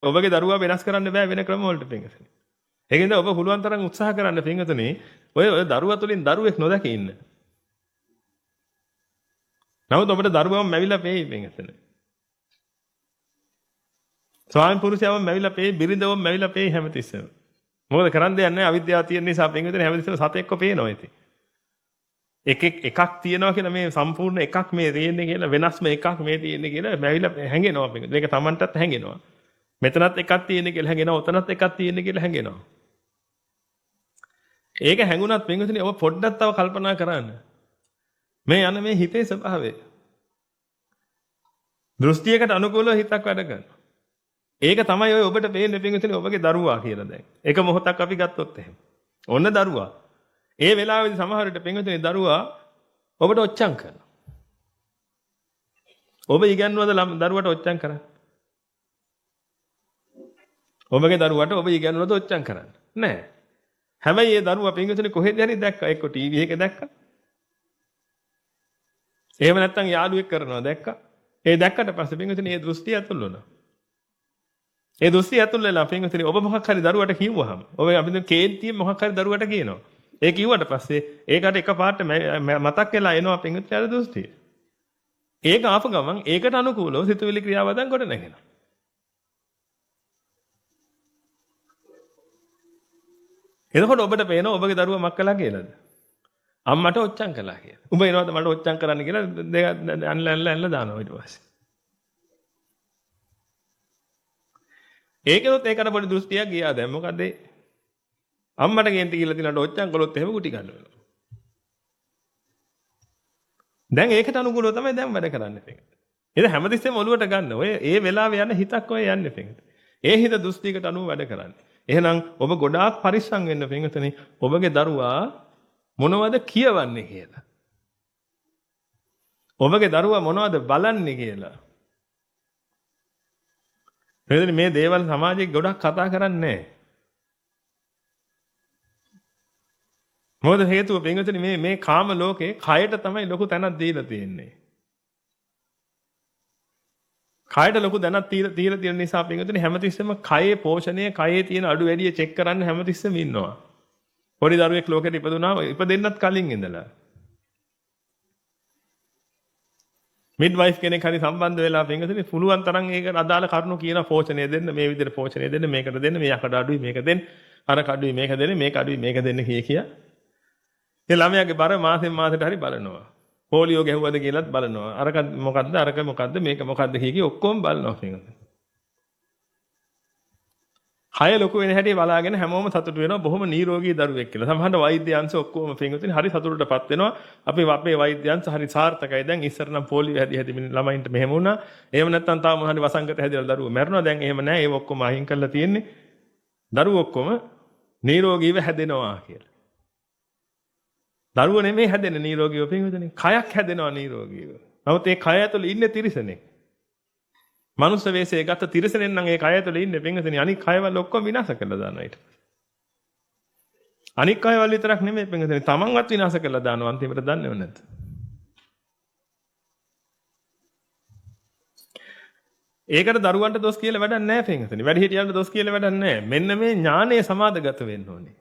ඔබගේ දරුවා වෙනස් කරන්න බෑ වෙන ක්‍රම වලට පින්වතුනි. ඒකෙන්ද ඔබ පුළුවන් තරම් උත්සාහ කරන්න පින්වතුනි, ඔය ඔය දරුවා තුලින් දරුවෙක් නොදැක ඉන්න. නමුත් ඔබට දරුවම මැවිලා පේයි පින්වතුනි. ස්වාමි පුරුෂයාම මැවිලා පේයි, බිරිඳවම මැවිලා පේයි හැමතිස්සෙම. මොකද කරන්න දෙයක් නැහැ, අවිද්‍යාව තියෙන නිසා පින්වතුනි හැමතිස්සෙම සතෙක්ව පේනවා ඉතින්. එක එකක් තියෙනවා කියලා, මේ සම්පූර්ණ එකක් මේ තියෙන්නේ කියලා, වෙනස්ම එකක් මේ තියෙන්නේ කියලා මැවිලා හැංගෙනවා පින්වතුනි. මේක Tamanටත් හැංගෙනවා. මෙතනත් එකක් තියෙන්නේ කියලා හැංගෙනවා, ඔතනත් එකක් තියෙන්නේ කියලා හැංගෙනවා. ඒක හැංගුණත් පින්වතුනි ඔබ පොඩ්ඩක් තව කල්පනා කරන්න. මේ යන මේ හිතේ ස්වභාවය. දෘෂ්ටියකට අනුකූලව හිතක් වැඩ කරනවා. ඒක තමයි ඔය ඔබට පේන්නේ පින්වතුනි ඔබගේ දරුවා කියලා දැන්. එක මොහොතක් අපි ගත්තොත් එහෙම. ඔන්න දරුවා. ඒ වෙලාවේදී සමහර විට පින්වතුනි දරුවා ඔබට ඔච්චම් කරනවා. ඔබ ඉගැන්වුවද දරුවට ඔච්චම් කරන්න? ඔබගේ දරුවට ඔබ ඉගැන්වුවද ඔච්චම් කරන්න? නෑ. හැබැයි ඒ දරුවා පින්වතුනි කොහෙද හරි දැක්කා. එක්ක ටීවී එකේ දැක්කා. එහෙම නැත්නම් යාළුවෙක් කරනවා දැක්කා. ඒ දැක්කට පස්සේ පින්වතුනි ඒ දෘෂ්ටිය ඇතුල් වුණා. ඒ දෘෂ්ටිය ඇතුල් වෙලා පින්වතුනි ඔබ මොකක් හරි දරුවට කිව්වහම, ඔබ අපි දැන් කේන්තියෙන් මොකක් හරි දරුවට කියනවා. ඒ කිව්වට පස්සේ ඒකට එකපාරට මතක් වෙලා එනවා පින්වතුනි අර දෘෂ්ටිය. ඒක ආපු ගමන් ඒකට අනුකූලව සිතුවිලි ක්‍රියාව දැන් ගොඩ නැගෙනවා. එතකොට ඔබට පේනවා ඔබගේ දරුවා මක් කළා කියලාද? අම්මට ඔච්චම් කළා කියලා. උඹ එනවද මට ඔච්චම් කරන්න කියලා දෙක ඇනලා ඇනලා ඇනලා දානවා ඊට පස්සේ. ඒකෙනොත් ඒකට පොඩි දෘෂ්ටියක් ගියා දැන් මොකද ඒ? අම්මට කේන්ති කියලා තියනට ඔච්චම් කළොත් එහෙම ගුටි ගන්න වෙනවා. දැන් ඒකට අනුකූලව තමයි දැන් වැඩ කරන්නේ පිටක. ඒක හැමතිස්සෙම ඔලුවට ගන්න. ඔය ඒ වෙලාවේ යන හිතක් ඔය යන්නේ පිටක. ඒ හිත දෘෂ්ටියකට අනුව වැඩ කරන්නේ. එහෙනම් ඔබ ගොඩාක් පරිස්සම් වෙන්න පිටකතනේ, ඔබගේ දරුවා මොනවද කියවන්නේ කියලා. ඔබගේ දරුවා මොනවද බලන්නේ කියලා. පිටකතනේ මේ දේවල් සමාජයේ ගොඩක් කතා කරන්නේ නැහැ. මොකද හේතුව පිටකතනේ මේ මේ කාම ලෝකේ කයට තමයි ලොකු තැනක් දීලා තියෙන්නේ. කයට ලොකු දැනක් තියලා තියෙන නිසා පින්වතුනි හැමතිස්සෙම කයේ පෝෂණය, කයේ තියෙන අඩු වැඩිය චෙක් කරන්න හැමතිස්සෙම ඉන්නවා. පොඩි දරුවෙක් ලෝකෙට ඉපදුනාම ඉපදෙන්නත් කලින් ඉඳලා මිඩ්වයිෆ් කෙනෙක් හරි සම්බන්ධ වෙලා පින්වතුනි පුළුවන් තරම් ඒකට අදාළ කරුණු කියන පෝෂණය දෙන්න, මේ විදිහට පෝෂණය දෙන්න, මේකට දෙන්න, මේ යකඩ අඩුයි මේක දෙන්න, අර අඩුයි මේක දෙන්න, මේක අඩුයි මේක දෙන්න කිය කිය. ඒ ළමයාගේ බර මාසෙන් මාසෙට හරි බලනවා. පොලියෝ ගැහුවද කියලාත් බලනවා. අරක මොකද්ද අරක මොකද්ද මේක මොකද්ද කිය කිය ඔක්කොම බලනවා පින්වතුනි. කය ලොකු වෙන හැටි බලාගෙන හැමෝම සතුටු වෙනවා, බොහොම නිරෝගී දරුවෙක් කියලා. සමහරවිට වෛද්‍ය අංශ ඔක්කොම පින්වතුනි හරි සතුටටපත් වෙනවා. අපි අපේ වෛද්‍ය අංශ හරි සාර්ථකයි. දැන් ඉස්සර නම් පොලියෝ හැදි හැදි ළමයින්ට මෙහෙම වුණා. එහෙම නැත්නම් තාම මොන හරි වසංගත හැදිලා දරුවෝ මැරුණා. දැන් එහෙම නෑ. ඒව ඔක්කොම අහිං කරලා තියෙන්නේ. දරුවෝ ඔක්කොම නිරෝගීව හැදෙනවා කියලා. දරුවෝ නෙමෙයි හැදෙන්නේ නිරෝගීව පින්වතුනි. කයක් හැදෙනවා නිරෝගීව. නමුත් ඒ කය ඇතුළේ ඉන්නේ තිරිසනෙක්. මනුස්ස වෙෂයේ ගත තිරිසනෙන් නම් ඒ කය ඇතුළේ ඉන්නේ පින්වතුනි. අනික් කයවල් ඔක්කොම විනාශ කරලා දානවා ඊට. අනික් කයවල් විතරක් නෙමෙයි පින්වතුනි, තමන්වත් විනාශ කරලා දානවා අන්තිමට දන්නේව නැත. ඒකට දරුවන්ට දොස් කියලා වැඩක් නැහැ පින්වතුනි. වැඩිහිටියන්ට දොස් කියලා වැඩක් නැහැ. මෙන්න මේ ඥානය සමාදගත වෙන්න ඕනේ.